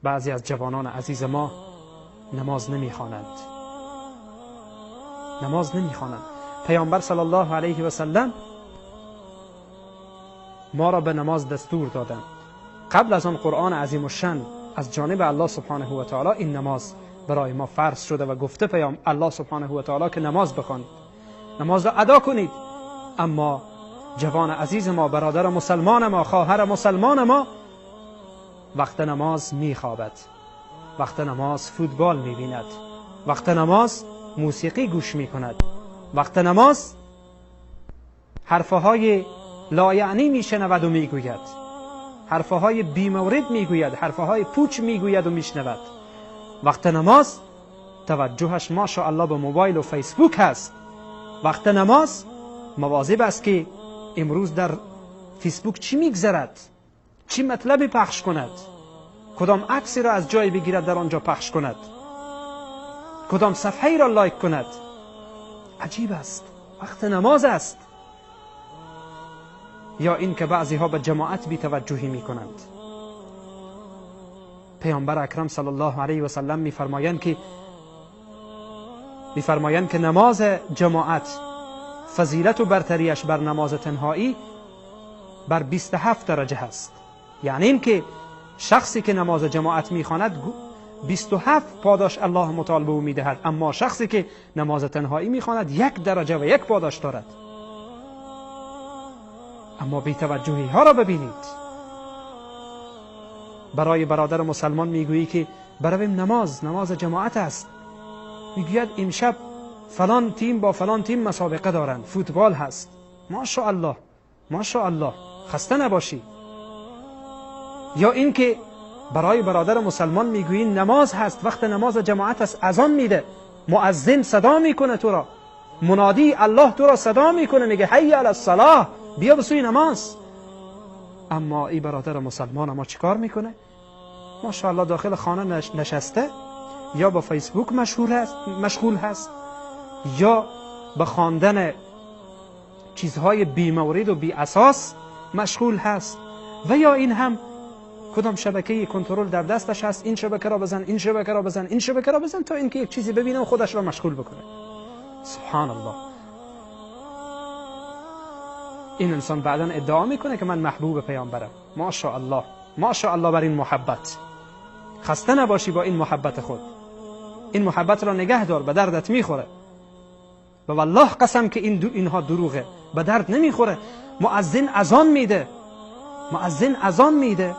بعضی از جوانان عزیز ما نماز نمیخوانند، نماز نمیخوانند. پیامبر صلی الله علیه و سلم ما را به نماز دستور دادند. قبل از آن قرآن عظیم الشأن از جانب الله سبحانه و تعالی این نماز برای ما فرض شده و گفته پیام الله سبحانه و تعالی که نماز بخوانید، نماز را ادا کنید. اما جوان عزیز ما، برادر مسلمان ما، خواهر مسلمان ما، وقت نماز میخوابد، وقت نماز فوتبال میبیند، وقت نماز موسیقی گوش میکند، وقت نماز حرفهای لایعنی میشنود و میگوید، حرفهای بیمورد میگوید، حرفهای پوچ میگوید و میشنود. وقت نماز توجهش ماشاءالله به موبایل و فیسبوک هست. وقت نماز مواظب است که امروز در فیسبوک چی میگذرد، چی مطلبی پخش کند، کدام عکسی را از جای بگیرد در آنجا پخش کند، کدام صفحه را لایک کند. عجیب است، وقت نماز است. یا این که بعضی ها به جماعت بی توجهی می کنند. پیامبر اکرم صلی الله علیه و سلم می فرمایند که نماز جماعت فضیلت و برتریش بر نماز تنهایی بر 27 درجه هست. یعنی این که شخصی که نماز جماعت میخواند 27 پاداش الله متعال به او میدهد، اما شخصی که نماز تنهایی میخواند 1 درجه و 1 پاداش دارد. اما بی‌توجهی ها را ببینید. برای برادر مسلمان میگویی که برویم نماز، نماز جماعت است. میگوید امشب فلان تیم با فلان تیم مسابقه دارند، فوتبال هست. ماشاءالله، ماشاءالله، خسته نباشی. یا اینکه برای برادر مسلمان میگویی نماز هست، وقت نماز جماعت است، اذان میده، مؤذن صدا میکنه تو را، منادی الله تو را صدا میکنه، میگه حی علی الصلاه، بیا به سوی نماز. اما ای برادر مسلمان ما چیکار میکنه؟ ماشاءالله داخل خانه نشسته، یا با فیسبوک مشغول هست، یا به خواندن چیزهای بیمورد و بی اساس مشغول هست، و یا این هم کدام شبکه کنترل در دستش هست، این شبکه را بزن، این شبکه را بزن، این شبکه را بزن، تا اینکه یک چیزی ببینه و خودش را مشغول بکنه. سبحان الله. این انسان بعدا ادعا میکنه که من محبوب پیامبرم. ماشاءالله، ماشاءالله بر این محبت. خسته نباشی با این محبت خود، این محبت را نگه دار، به دردت میخوره. و والله قسم که اینها دروغه، به درد نمیخوره. مؤذن اذان میده، مؤذن اذان میده،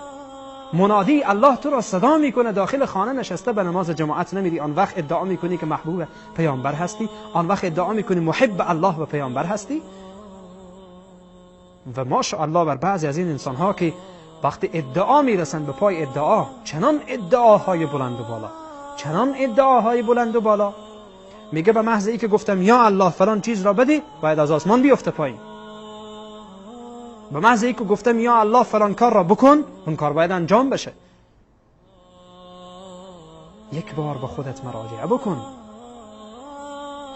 منادی الله تو را صدا میکنه، داخل خانه نشسته به نماز جماعت نمیری. آن وقت ادعا میکنی که محبوب پیامبر هستی، آن وقت ادعا میکنی محب الله و پیامبر هستی. و ماشاءالله بر بعضی از این انسان ها که وقتی ادعا میرسن به پای ادعا، چنان ادعاهای بلند و بالا، چنان ادعاهای بلند و بالا، میگه به محض ای که گفتم یا الله فلان چیز را بدی، باید از آسمان بیفته پایین. به محض ای که گفتم یا الله فلان کار را بکن، اون کار باید انجام بشه. یک بار به خودت مراجعه بکن،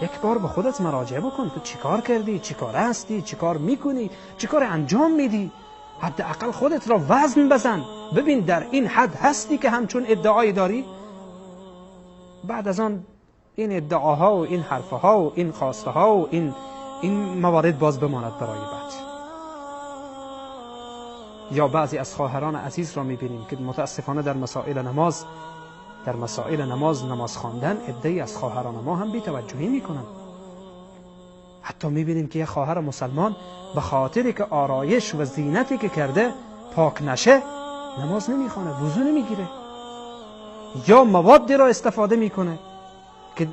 یک بار به خودت مراجعه بکن. تو چیکار کردی؟ چیکار هستی؟ چیکار میکنی؟ چیکار انجام میدی؟ حداقل خودت را وزن بزن، ببین در این حد هستی که همچون ادعایی داری. بعد از آن این ادعاها و این حرفها و این خواسته ها و این موارد باز بماند برای بعد. یا بعضی از خواهران عزیز را میبینیم که متاسفانه در مسائل نماز، در مسائل نماز، نماز خواندن، عده‌ای از خواهران ما هم بی‌توجهی میکنن. حتی میبینیم که یک خواهر مسلمان به خاطری که آرایش و زینتی که کرده پاک نشه، نماز نمیخوانه، وضو نمیگیره، یا موادی را استفاده میکنه که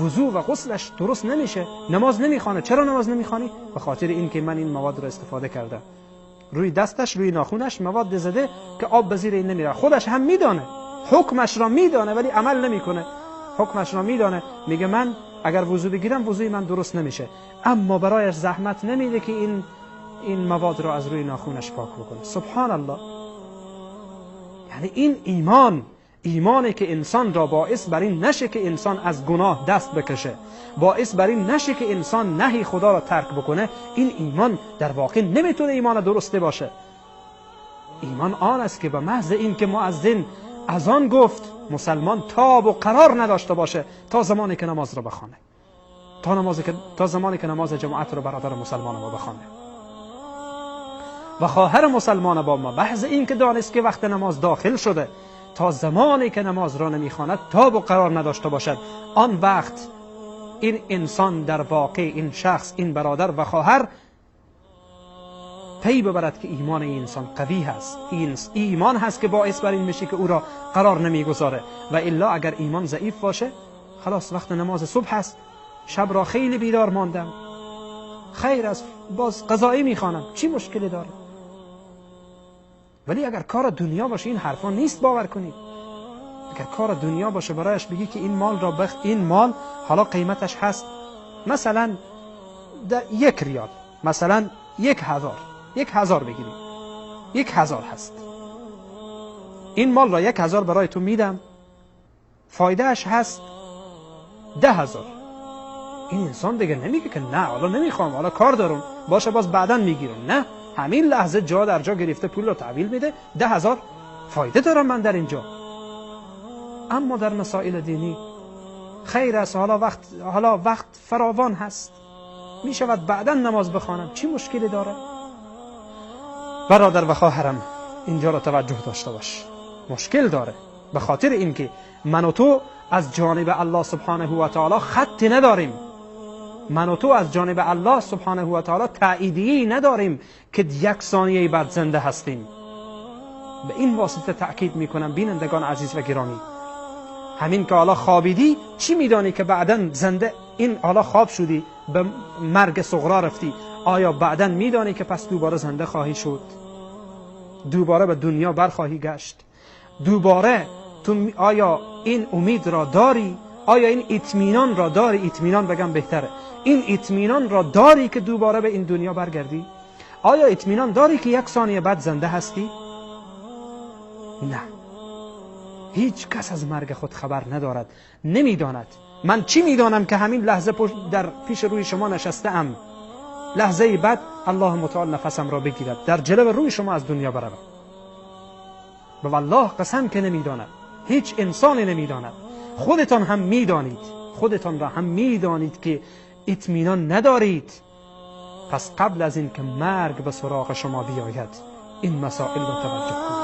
وضو و غسلش درست نمیشه، نماز نمیخوانه. چرا نماز نمیخوانی؟ به خاطر اینکه من این مواد را استفاده کردم. روی دستش، روی ناخونش مواد زده که آب به زیر این نمیره. خودش هم میدانه، حکمش را میدانه، ولی عمل نمیکنه. حکمش را میدانه، میگه من اگر وضو بگیرم وضوی من درست نمیشه، اما برایش زحمت نمیده که این مواد را از روی ناخونش پاک بکنه. سبحان الله. یعنی این ایمان، ایمانی که انسان را باعث بر این نشه که انسان از گناه دست بکشه، باعث بر این نشه که انسان نهی خدا را ترک بکنه، این ایمان در واقع نمیتونه ایمان درسته باشه. ایمان آن است که به محض این که مؤذن از آن گفت مسلمان تاب و قرار نداشته باشه تا زمانی که نماز را بخوانه، تا زمانی که نماز جماعت را برادر مسلمان ما بخوانه. و خواهر مسلمان با ما بحث این که دانست که وقت نماز داخل شده، تا زمانی که نماز را نمیخواند تاب و قرار نداشته باشد. آن وقت این انسان در واقع، این شخص، این برادر و خواهر پی ببرد که ایمان این انسان قوی هست. این ایمان هست که باعث بر این میشه که او را قرار نمیگذاره. و الا اگر ایمان ضعیف باشه، خلاص وقت نماز صبح هست، شب را خیلی بیدار ماندم، خیر است، باز قضایی میخوانم، چی مشکلی داره؟ ولی اگر کار دنیا باشه این حرفا نیست، باور کنید. اگر کار دنیا باشه برایش بگی که این مال را این مال حالا قیمتش هست مثلا 1 ریال، مثلا 1000، 1000 بگیریم، 1000 هست، این مال را 1000 برای تو میدم، فایدهش هست 10,000. این انسان دیگه نمیگه که نه حالا نمیخوام، حالا کار دارم، باشه باز بعدا میگیرم. نه، همین لحظه جا در جا گرفته پول رو تحویل میده، 10,000 فایده دارم من در اینجا. اما در مسائل دینی خیر است، حالا وقت فراوان هست، میشود بعدا نماز بخوانم، چی مشکلی داره؟ برادر و خواهرم اینجا را توجه داشته باش، مشکل داره، به خاطر اینکه من و تو از جانب الله سبحانه و تعالی خطی نداریم، من و تو از جانب الله سبحانه و تعالی تاییدیه‌ای نداریم که یک ثانیه بعد زنده هستیم. به این واسطه تأکید میکنم بینندگان عزیز و گرامی، همین که حالا خوابیدی چی میدانی که بعدا زنده، این حالا خواب شدی به مرگ صغرا رفتی، آیا بعدا میدانی که پس دوباره زنده خواهی شد؟ دوباره به دنیا برخواهی گشت؟ دوباره تو آیا این امید را داری؟ آیا این اطمینان را داری؟ اطمینان بگم بهتره، این اطمینان را داری که دوباره به این دنیا برگردی؟ آیا اطمینان داری که یک ثانیه بعد زنده هستی؟ نه، هیچ کس از مرگ خود خبر ندارد، نمیداند. من چی میدانم که همین لحظه در پیش روی شما نشسته ام، لحظه بعد الله متعال نفسم را بگیرد، در جلو روی شما از دنیا بروم. به والله قسم که نمیداند، هیچ انسانی نمیداند. خودتان هم میدانید، خودتان را هم میدانید که اطمینان ندارید. پس قبل از این که مرگ به سراغ شما بیاید این مسائل را توجه کنید.